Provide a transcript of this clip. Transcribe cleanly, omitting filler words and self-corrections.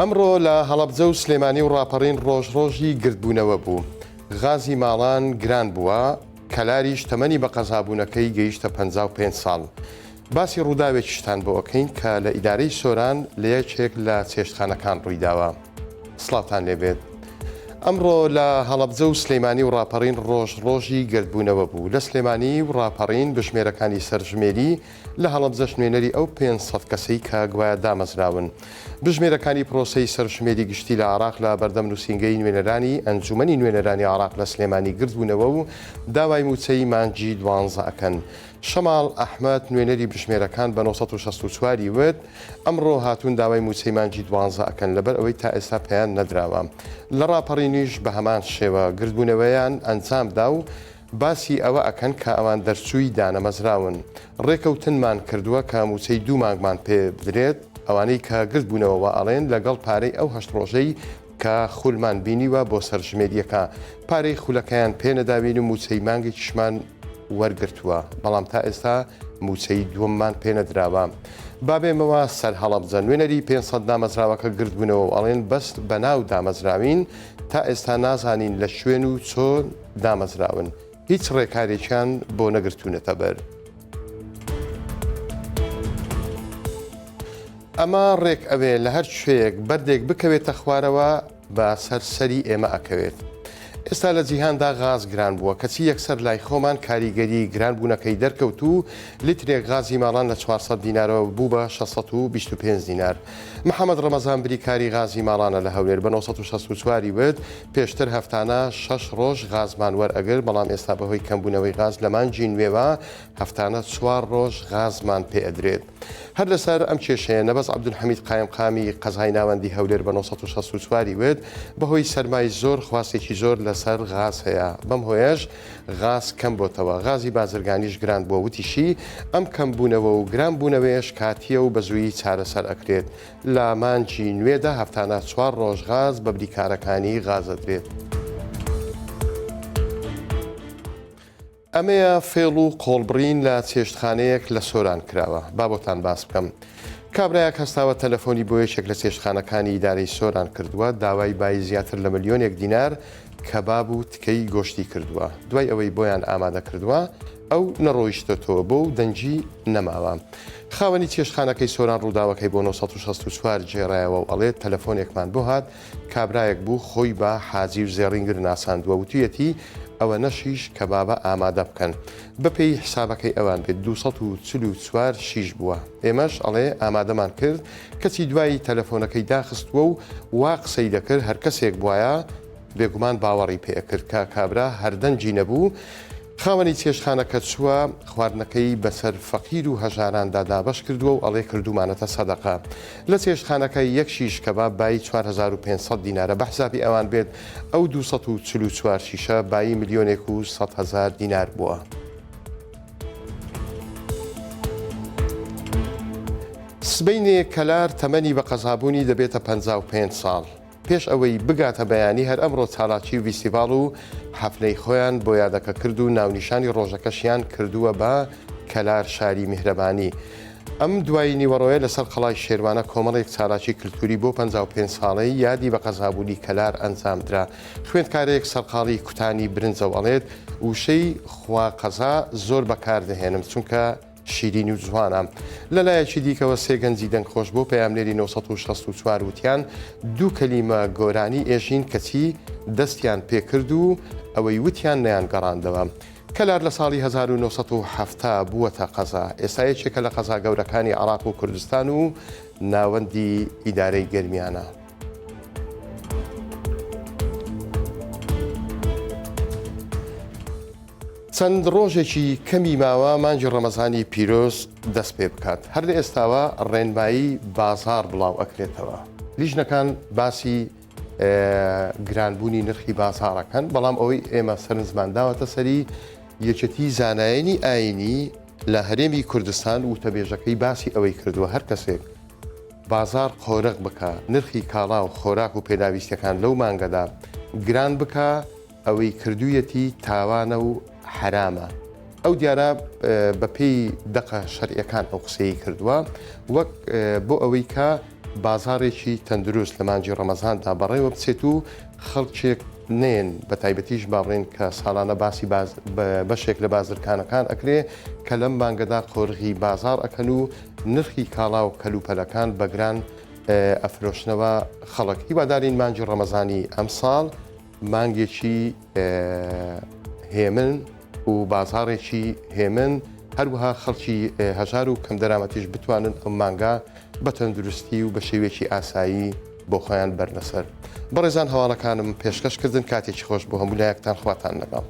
ئەمڕۆ لە هەڵەبجە و سلێمانی و ڕاپەڕین ڕۆژ ڕۆژی گردبوونەوە بوو. غازی ماڵان گران بووە، کەلاریش تەمەنی بەقەزابوونەکەی گەیشتە 55 ساڵ. باسی ڕووداوێکیشتان بۆ ئەکەین کە لە ئیدارەی سۆران لە یەکێک لە چێشتخانەکان ڕوویداوە. سڵاوتان لێبێت. ئەمڕۆ لە هەڵەبجە و سلێمانی و ڕاپەڕین ڕۆژ ڕۆژی گردبوونەوە بوو. لە سلێمانی و ڕاپەڕین بژمێرەکانی سەرژمێری لە هەڵەبجەش نوێنەری ئەو 500 کەسەی کە گوایە دامەزراون. بژمێرەکانی پرۆسەی سەرژمێری گشتی لە عێراق لە بەردەم نووسینگەی نوێنەرانی ئەنجومەنی نوێنەرانی عێراق لە سلێمانی گردبوونەوە و داوای مووچەی مانگی دوانزە ئەکەن. شەماڵ ئەحمەد، نوێنەری بژمێرەکان بە 964 ی وت، ئەمڕۆ هاتوون داوای مووچەی مانگی دوانزە ئەکەن لەبەر ئەوەی تا ئێستا پێیان نەدراوە. لە ڕاپەڕینیش بە هەمان شێوە گردبوونەوەیان ئەنجامدا و باسی ئەوە ئەکەن کە ئەوان دەرچووی دانەمەزراون. ڕێکەوتنمان کردووە کە مووچەی دوو مانگمان پێ بدرێت، ئەوانەی کە گردبوونەوە وا ئەڵێن لەگەڵ پارەی ئەو هەشت ڕۆژەی کە خولمان بینیوە بۆ سەرژمێرییەکە پارەی خولەکەیان پێ نەداوین و مووچەی مانگێکیشمان وەرگرتووە، بەڵام تا ئێستا مووچەی دووەممان پێ نەدراوە. با بێمەوە سەر هەڵەبجە، نوێنەری 500 دامەزراوەکە گردبوونەوە و ئەڵێن بەس بەناو دامەزراوین، تا ئێستا نازانین لە کوێن و چۆن دامەزراون، هیچ ڕێکارێکیان بۆ نەگرتوونەتە بەر. ئەمە ڕێک ئەوێ لە هەر کوێیەک بەردێک بکەوێتە خوارەوە بە سەر سەری ئێمە ئەکەوێت. ئێستا لە جیهاندا غاز گران بووە کەچی یەکسەر لای خۆمان کاریگەری گران بوونەکەی دەرکەوت و لیترێک غازی ماڵان لە 400 دینارەوە بوو بە 625 دینار. محەمەد ڕەمەزان بریکاری غازی ماڵانە لە هەولێر بە 964 ی وت، پێشتر هەفتانە شەش ڕۆژ غازمان وەرئەگرت بەڵام ئێستا بەهۆی کەمبوونەوەی غاز لە مانگی نوێوە هەفتانە چوار ڕۆژ غازمان پێ ئەدرێت. هەر لەسەر ئەم کێشەیە نەبەز عەبدولحەمید قایمقامی قەزای ناوەندی هەولێر بە 964 ی وت، بەهۆی سەرمای زۆر خواستێکی زۆر لەسەر غاز هەیە، بەم هۆیەش غاز کەم بۆتەوە، غازی بازرگانیش گران بووە، وتیشی، ئەم کەمبوونەوە و گران بوونەوەیەش کاتییە و بەزوویی چارەسەر ئەکرێت، لە مانگی نوێدا هەفتانە چوار ڕۆژ غاز بە بریکارەکانی غاز ئەدرێت. ئەمەیە فێڵ و قۆڵبڕین لە چێشتخانەیەک لە سۆران کراوە، با بۆتان باس بکەم. کابرایەک هەستاوە تەلەفۆنی بۆ یەکێک لە چێشتخانەکانی ئیدارەی سۆران کردووە، داوای بایی زیاتر لە ملیۆنێک دینار کەباب و تکەی گۆشتی کردووە، دوای ئەوەی بۆیان ئامادە کردووە، ئەو نەڕۆیشتۆتەوە بۆ و دەنگی نەماوە. خاوەنی چێشتخانەکەی سۆران ڕووداوەکەی بۆ 964 گێڕایەوە و ئەڵێت تەلەفۆنێکمان بۆ هات، کابرایەک بوو خۆی بە حاجی و زێڕینگر ناساندووە، وتویەتی ئەوەنە شیش کەبابە ئامادە بکەن. بەپێی حسابەکەی ئەوان بێت 244 شیش بووە. ئێمەش ئەڵێ ئامادەمان کرد، کەچی دوایی تەلەفۆنەکەی داخستووە و وا قسەی دەکرد هەرکەسێک بوایە بێگومان باوەڕی پێ ئەکرد کە کابرا هەر دەنگی نەبوو، خاوەنی چێشتخانەکە چووە خواردنەکەی بەسەر فەقیر و هەژاراندا دابەش کردووە و ئەڵێ کردوومانەتە سەدەقە. لە چێشتخانەکە یەک شیش کەباب بایی 4500 دینارە بە حسابی ئەوان بێت ئەو 244 شیشە بایی ملیۆنێک و 100 هەزار دینار بووە. سبەینێ کەلار تەمەنی بە قەزابوونی دەبێتە 55 ساڵ. پێش ئەوەی بگاتە بەیانی هەر ئەمڕۆ چالاکی و ڤیستیڤاڵ و حەفلەی خۆیان بۆ یادەکە کرد و ناونیشانی ڕۆژەکەشیان کردووە بە کەلار شاری میهرەبانی. ئەم دوایی نیوەڕۆیە لەسەر قەڵای شێروانە کۆمەڵێک چالاکی کلتوری بۆ 55 ساڵەی یادی بە قەزابوونی کەلار ئەنجامدرا. خوێندکارێک سەرقاڵی کوتانی برنجە و ئەڵێت وشەی خوا قەزا زۆر بەکاردەهێنم چونکە شیرین و جوانە. لە لایەکی دیکەوە سێ گەنجی دەنگخۆش بۆ پەیامنێری 964 وتیان دوو کەلیمە گۆرانی ئێژین کەچی دەستیان پێکرد و ئەوەی وتیان نەیانگەڕاندەوە. کەلار لە ساڵی 1970 بووەتە قەزا، ئێستا یەکێکە لە قەزا گەورەکانی عێراق و کوردستان و ناوەندی ئیدارەی گەرمیانە. چەند ڕۆژێکی کەمی ماوە مانگی ڕەمەزانی پیرۆز دەست پێ بکات، هەر لە ئێستاوە ڕێنمایی بازاڕ بڵاو ئەکرێتەوە، لیژنەکان باسی گرانبوونی نرخی بازاڕەکەن، بەڵام ئەوەی ئێمە سەرنجمان داوەتە سەری یەکێتی زانایانی ئایینی لە هەرێمی کوردستان وتەبێژەکەی باسی ئەوەی کردووە هەر کەسێک بازاڕ قۆرغ بکا نرخی کاڵا و خۆراک و پێداویستیەکان لەو مانگەدا گران بکا ئەوەی کردوویەتی تاوانە و حەرامە. ئەو دیارە بە پێی دەقە شەرعیەکان ئەو قسەی کردووە وەک بۆ ئەوەی کە. بازاڕێکی تەندروست لە مانگی ڕەمەزاندا بەڕێوە بچێت و خەڵکێک نەیەن بە تایبەتیش با بڵێین کە ساڵانە باسی بەشێک لە بازرکانەکان ئەکرێ کە لەم مانگەدا قۆرغی بازاڕ ئەکەن و نرخی کاڵا و کەلوپەلەکان بەگران ئەفرۆشنەوە خەڵک. هیوادارین مانگی ڕەمەزانی ئەمساڵ مانگێکی هێمن و بازاڕێکی هێمن هەروەها خەڵکی هەژار و کەمدەرامەتیش بتوانن ئەم مانگە بە تەندروستی و بە شێوەیەکی ئاسایی بۆ خۆیان بەرنە سەر. بەڕێزان هەواڵەکانم پێشکەش کردن کاتێکی خۆش بۆ هەموو لایەکتان خواتان لەگەڵ.